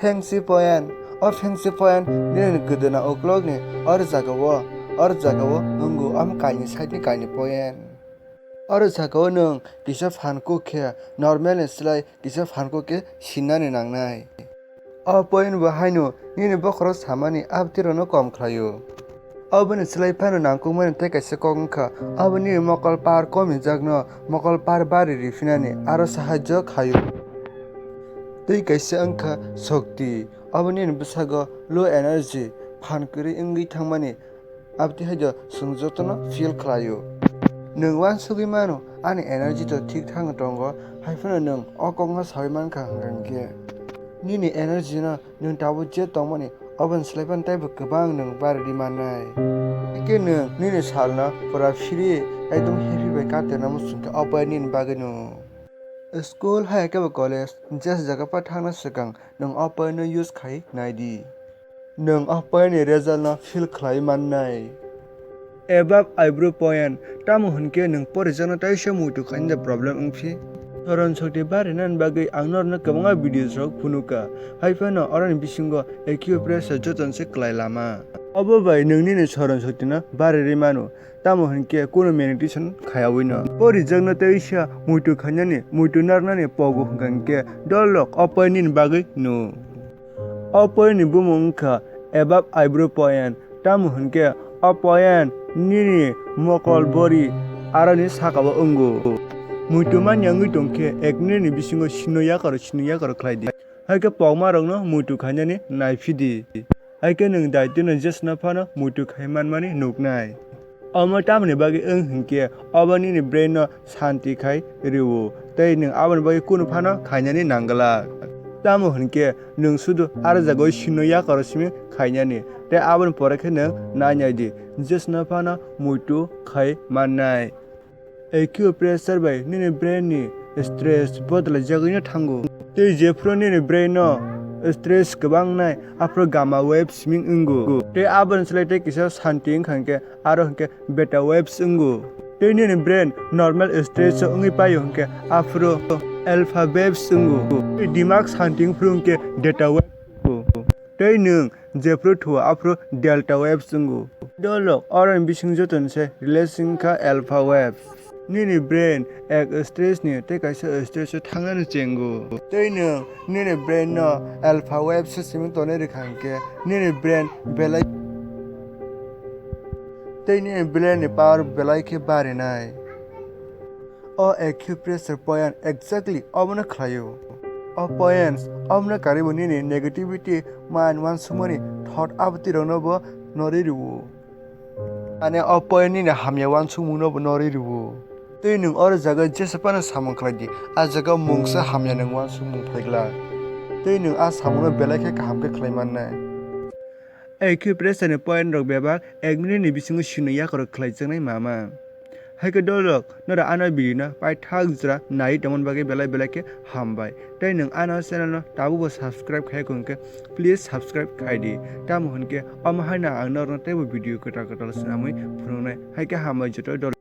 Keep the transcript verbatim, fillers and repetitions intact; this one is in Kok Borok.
Fancy point, o fancy point nini gwdwna uklokni or jagao, or jagao wngo om kainwi side ni kainwi point. Oro jagao nwng kisa phan kuk khe normal ni slai kisa phan kuk khe sinani nangnai. O point bo haino nini bokhorok samani abtirokno kom khlaio. Oboni slai phano nangkukmani tei kaisa kok wngkha, abo nini mokol par komijakno mokol par bari riphinani aro sahajyo khaio. Tei kaisa wngkha sokti, abo nini bwsago low energy, phan kwrwi wngwi thangmani, aboni hai do chwng jotono feel khlaio. Nwng uansugwi mano, ani energy to thik thang tongo, hai phano nwng o kokno saui mankha hwnkha hinkhe nini energy no nwng tabuk je tongmani, oboni slai phano teibo kwbang nwng barwi mannai. Haikhe nwng nini salno pura free, ekdom happy bai katonwi muchungkhe o point nini bagwino. School hai khe bo college, je jaga pa thangna swkang nwng o point no use khai nai di. Nwng o point ni result no feel khlai mannai. Above eyebrow point, tamo hwn khe nwng porijakno teisa muitu khaina problem wng phi. Soron sokti barinani bagwi ang norokno kwbangma videos rok phunukha, hai phano oroni bisingo acupressure jotono se klai lama. Obo bai nwng nini soron sokti no barirwi mano. Tamo hwn khe kunu meditation khayawino. O rijak no teisa muitu khainani, muitu narnani pogo hwnkha hinkhe dolok o point nini bagwi no. O point ni bumung wngkha above eyebrow point. Tamo hwn khe o point nini mokol bori aroni sakao wngo. Muitu manya wngwi tongkhe ek minute ni bisingo sino yakaro sino yakaro khlai di. Hai khe pokma rokno muitu khainani naiphidi. Hai khe nwng daitino jesno phano muitu khai manmani nuknai. Omo tamoni bagwi wng hinkhe obo nini brain no santi khai rwo tei nwng aboni bagwi kunu phano khainani nangwlak. Tamo hinkhe nwng sudu aro jagao sino yakaro simi khainani tei aboni pore khe nwng nainai di jesno phano muitu khai mannai. Acupressure bai nini brain ni stress bodolaijagwino thango. Tei jephru nini brain no stress kwbang nai, aphuru gamma wave siming wngo. Tei aboni slai tei kisa santi wngkha hinkhe aro hinkhe beta waves wngo. Tei nini brain normal stress o wngwi paio hinkhe aphuru alpha waves wngo. Tei dimak santi wngphuru hinkhe delta wave wngo. Tei nwng jephru thuo aphuru delta waves wngo. Dolok oroni bising jotono se relaxing kha alpha waves. Nini brain ek stress ni tei kaisa stress o thangnani chengo. Tei nwng nini brain no alpha waves o simi tonwi rwkha hinkhe nini brain belai tei nini brain ni power belai khe barinai. O acupressure point exactly omono khlaio. O points omono karwi bo nini negativity, mind uansukmani thought, aboti rokno bo norwi rwo. Ani o point nini hamya uansukmungno bo norwi rwo. Tei nwng oro jaga jesa phano samung khlai di, a jaga mungsa hamya nwng uansukmung phaiglak. Tei nwng a samungno belai khe kaham khe khlai mannai. Acupressure ni point rok bebak ek minute ni bisingo sino yakarok khlaijaknai mama. Hai khe dolok, norok ano video no paithak jora naiwi tongmani bagwi belai belai khe hambai. Tei nwng ano channel no tabukbo subscribe khai khe, please subscribe khai di. Tamo hwn khe omo haino ang norokno teibo video kwtal kwtal swnamwi phunuknai. Hai khe hambai joto dolok.